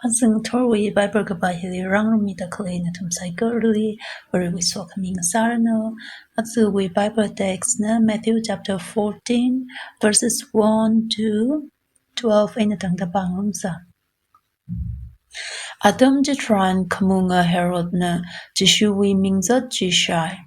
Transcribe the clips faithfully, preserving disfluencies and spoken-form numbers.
Aja ngathorwui Bible kapā hili rāngarummida khalei nathum saikorali Varewui sokhami ngasāranu. Ajawui Bible text na Matthew chapter fourteen, verses one to twelve eina tangda pāngarumsa. Atam chitharan khamunga Herodna Jishuwui mingzat chi shāi.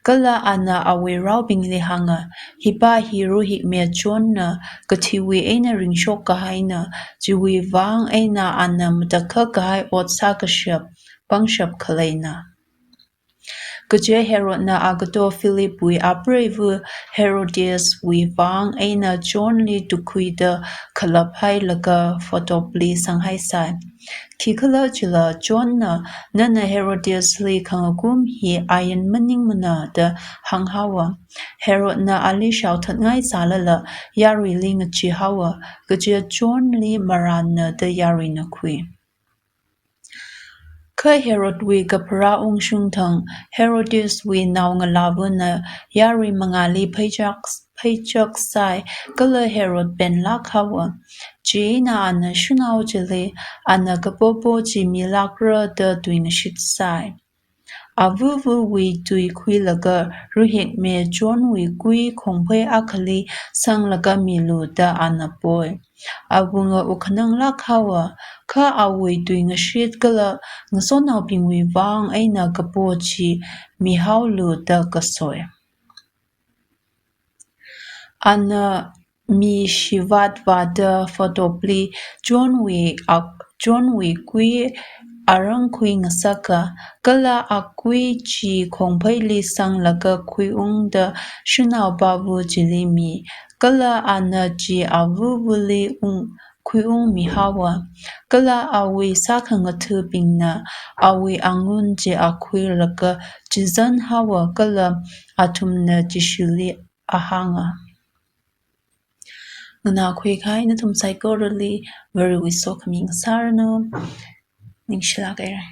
Kala ana awui raobingli hānga, "Hipā hi Ruhikme Johnna, kathiwui eina ringshok kahaina, chiwui vang eina ana matakhak kahai ot sākashap, pangshap khaleina." Kaje Herodna agato Philipwui apreiva Herodiaswui vang eina Johnli tukhuida khalap hailaga photopli sanghaisai. Khikhalajila Johnna, "Nana Herodiasli khangakum hi ain maningmana," da hānghaowa. Herodna ali shaothatngai sālala yaruili ngachee haowa, kaje Johnli marānna da yaruina khui. Kha Herodwui kapharā ungshung thang Herodiaswui naongalāvana yarui mangāli pheichak, pheichaksai, kala Herod penlāk haowa. Chieina ana shanao chili ana kapopo chi milākra da tuingashitsai. Avuvawui tui khuilaga Ruhikme Johnwui kui khongphei akhali sanglaga milu da ana poi. Awunga wukhananglāk haowa, kha awui tuingashit kala ngasotnaobingwui vang eina kapo chi mihaolu da kasoi. Ana mi shivāt vāda photopli Johnwui ak-, Johnwui kui arang khuingasaka, kala akui chi khongpheili sanglaga khuiungda shanao pava chili mi, kala ana chi avuvali ung, khuiungmi haowa. Kala awui sākhangathabingna awui angun chi akhuilaga chizan haowa, kala athumna Jishuli ahānga. Nganākhui kahai nathum saikorali Varewui sokhami ngasāranu. Ningshilāk haira.